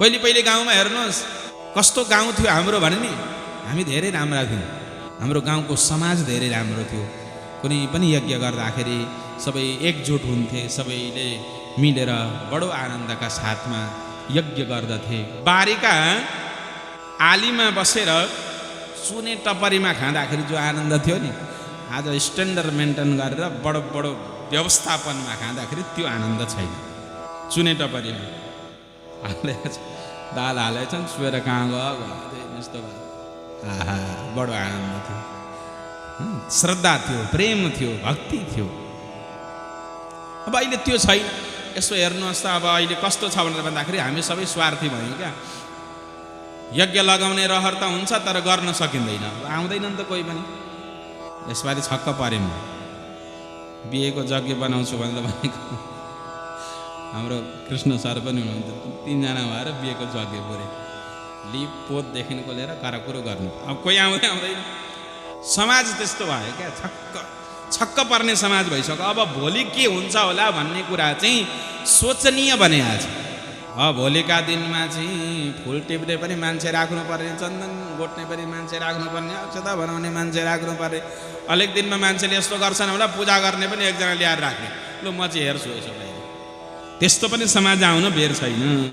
पहिले पहिले गाउँमा हेर्नुहोस् कस्तो गाउँ थियो हाम्रो भने नि, हामी धेरै राम्रा थियौँ। हाम्रो गाउँको समाज धेरै राम्रो थियो। कुनै पनि यज्ञ गर्दाखेरि सबै एकजुट हुन्थे, सबैले मिलेर बडो आनन्दका साथमा यज्ञ गर्दथे। बारीका आलीमा बसेर सुने टपरीमा खाँदाखेरि जो आनन्द थियो नि, आज स्ट्यान्डर्ड मेन्टेन गरेर बडो बडो व्यवस्थापनमा खाँदाखेरि त्यो आनन्द छैन। चुने टपरीमा हालेको छ, दाल हालेछन्, सुएर कहाँ गयो यस्तो भयो। आहा, बडो आनन्द थियो, श्रद्धा थियो, प्रेम थियो, भक्ति थियो। अब अहिले त्यो छैन। यसो हेर्नुहोस् त, अब अहिले कस्तो छ भनेर भन्दाखेरि हामी सबै स्वार्थी भयौँ क्या। यज्ञ लगाउने रहर त हुन्छ तर गर्न सकिँदैन, आउँदैन नि त कोही पनि। यसपालि छक्क परेँ म, बिहेको यज्ञ बनाउँछु भनेर भनेको। हाम्रो कृष्ण सर पनि हुनुहुन्थ्यो, 3 जना भएर बिहेको यज्ञ पुरे, लिप पोतदेखिको लिएर कराकुरो गर्नु। अब कोही आउँदैन। समाज त्यस्तो भयो क्या, छक्क पर्ने समाज भइसक्यो। अब भोलि के हुन्छ होला भन्ने कुरा चाहिँ सोचनीय बने आज। भोलिका दिनमा चाहिँ फुल टिप्ने पनि मान्छे राख्नुपर्ने, चन्दन गोट्ने पनि मान्छे राख्नुपर्ने, अक्षता बनाउने मान्छे राख्नुपर्ने। अलिक दिनमा मान्छेले यस्तो गर्छन् होला, पूजा गर्ने पनि एकजना ल्याएर राख्ने। ल म चाहिँ हेर्छु यसो। त्यस्तो पनि समाज आउन बेर छैन।